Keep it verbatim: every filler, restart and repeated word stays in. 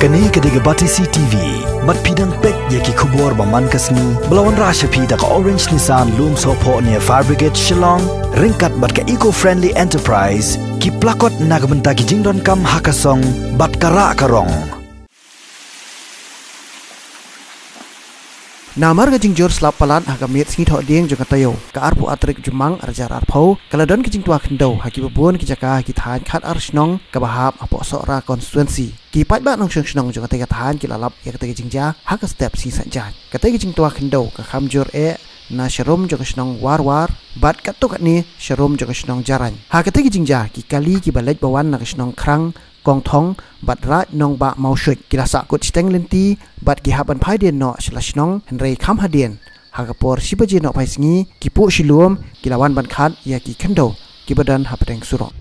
Kane ka dei ka Batesi T V, bad phi dang peit ïa ki khubor ba man ka sngi, ba la wanrah sha phi da ka Orange Nissan Lumsohphoh near Fire Brigade Shillong, ryngkat bad ka Eco Friendly Enterprise, ki plakot na ka bynta ki jingdonkam ha ka song, bad ka rah ka rong. Namar ka jingjur slap palat ha ka miet sngi Thohdieng jong ka taïew, ka arphew ar tarik Jymmang ar hajar arphew, ka la don ka jingtwa khyndew ha kiba bun ki jaka ha ki thaiñ khatar shnong kaba hap hapoh Sohra constituency. Ki paidbah nongshong shnong jong katei ka thaiñ ki la lap ïa katei ka jingjia ha ka step sngi Saitjaiñ. Katei ka jingtwa khyndew ka kham jur eh na sharum jong ka shnong Warwar bad katto katne sharum jong ka shnong Jarain. Ha katei ka jingjia ki kali kiba leit ba wan na ka shnong Khrang Kongthong bad Raid Nongbah Mawshuit ki la sahkut shiteng lynti bad ki hap ban phai dien noh sha la shnong, hynrei kham hadien ha ka por shi baje nohphai sngi ki puh shilum ki la wan ban khat ïa ki khyndew kiba don hapdeng surok.